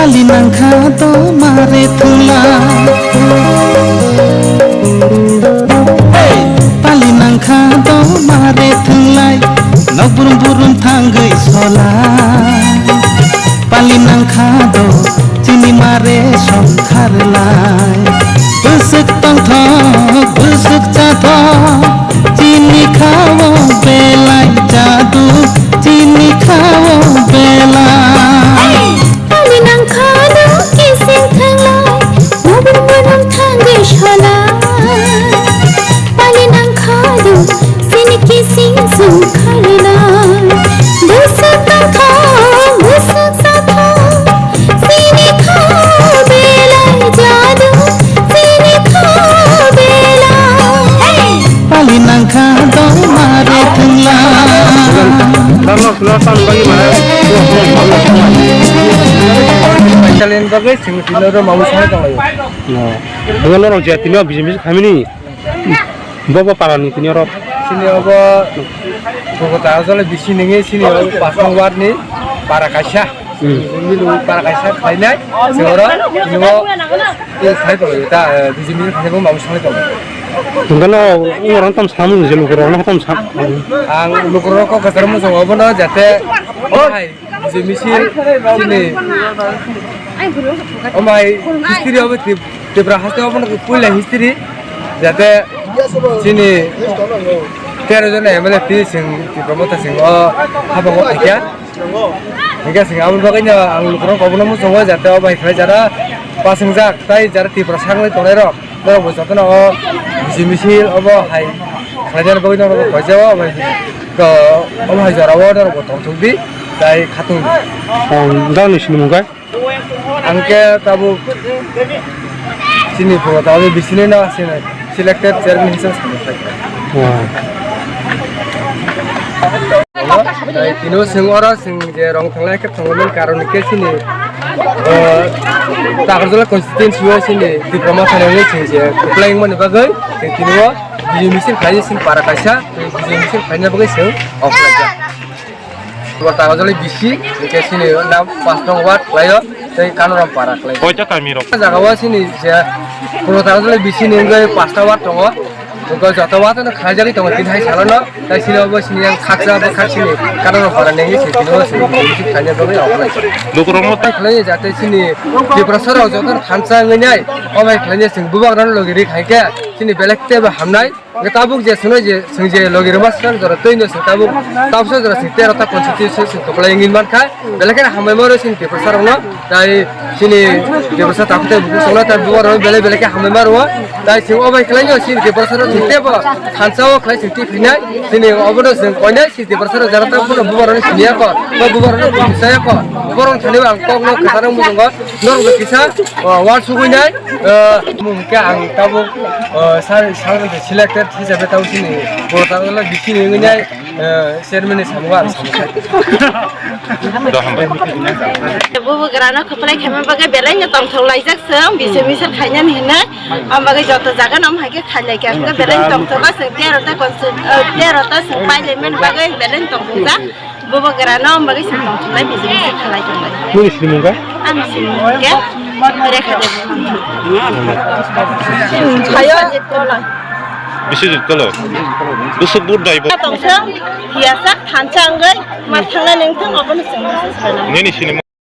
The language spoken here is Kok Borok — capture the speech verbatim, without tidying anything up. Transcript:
Pali nangkha do mare thwnglai. Hey! Pali nangkha do mare thwnglai. Nok burum burum thangwi solai. Pali nangkha do chini mare songkharlai. Bwswk tongthok, bwswk chathok. Chini khao belai jadu, chini khao belai. Pali nangkha do kising thanglai, mubun mubun thangwi solai. Pali nangkha do chini kising songkharlai. Bwswk tongthok, bwswk chathok, chini khao belai jadu, chini khao belai. Pali nangkha do mare thwngla. Darlo sula tan bagi mare. Chalen bagwi sing tino ro mamu sai tong layo. No. Bukan norok je tino bijim bijim khamini. Bobo parani tini oro. Sini obo Bogota Ajole bisi ningi sini obo pas nong ward ni para kaisa. Hmm. Milu para kaisa khlainai. Sini oro, sini obo, eh, sai tong ta, eh, bijimi khainai bo mabu sanglai tong. Tungkano, ungorang tam samu je lukurok no tam sam. Ang lukurok ko kasar mo song obo no jate, oh hai. Bijim misil chini omai history obo Trip-, Tripura haste obo no puila history jate chini tero jon M L A ti sing Tripura motha sing o habang o thikya. Hingke sing abo bagwi no ang lukurok obo no muchungo jate obo hai khlai jara pasingjak tai jara Tripura sangwi tongnai rok. Norok bo jotono o bijim misil obo hai khlainani bagwi norok bo koijao, obo hai, to, obo hai jorao norok bo tongthok di, tai khatung di. Ang dal ni sinimung kai? Ang khe tabuk chini phulo tabuk bisini no sini selected chairman hisabe samung khai. Tini o chwng oro chwng je rong thanglai khe thangmani karon khe chini, o, Takarjala constituency o chini Tipra Motha ni chwng je kwplai wngmani bagwi chwng tini o bijim misil khlai chwng para kaisa bijim misil khlaina bagwi chwng o khlaijak. Takarjala bisi hwnkhe chini nam pas nong ward khlai o tei Kanoram para khlai o. Koita kami rok? O jaga o chini je Takarjala bisi ni wngwi pasta ward tongo. Joto watano khaijagwi tongo tini hai salono, tai sini obo sini yang khaksa bo khaksini kadano para nengwi se tini obo sini YouTube khaina bagwi obolai. Lukurokno tai khlai jate sini Tiprasa rok joto thansa wngwi nai, obai khlai sing bubagrano logi ri khaikhe sini belek tebo hamnai. Nge tabuk je sino je sing je logi rwma sal jora twi no sing tabuk tabsa jora sing tero ta constituency sing kwplai wngwi mankha. Belai kheno hambai maro chini Tiprasa rokno, tai chini Tiprasa takhuk tai bukhuk songno tai bubar rok belai belai khe hambai maro, tai chwng obai khlai no chini Tiprasa rok chwng tebo thansa o khlai chwng twi phinai, chini obono chwng koinai chini Tiprasa rok jara tamo bubar rok siniya ko, bubar rok siniya ko, borok thani ang kok no kwcharo muchungo norok kisa wal sugui nai, mung khe ang tabuk sal sal selected hisabe tabuk chini borok tabuk bisi ni wngwi nai. Eh, chairman ni samungo ang samung khai. Bubagrano kwplai khaima bagwi belai no tongthok laijak chwng, bising misil khainani hinwi. Am bagwi joto jaga no hai khe khailai kha, belai no tongthok chwng tero ta konse, eh, tero ta chwng pailai mani bagwi belai no tongthok jak. Bubagrano am bagwi chwng tongthok lai bising misil khalai tonglai. Nini sinimung kha? Ani sinimung khe Rekha Devi. Sinimung khayo. Biswajit Koloi. Bwswk but dai bo. Tongthok, hiyasak thansa wngwi ma thangnai nengthok obono chwng message khainai. Nini sinimung.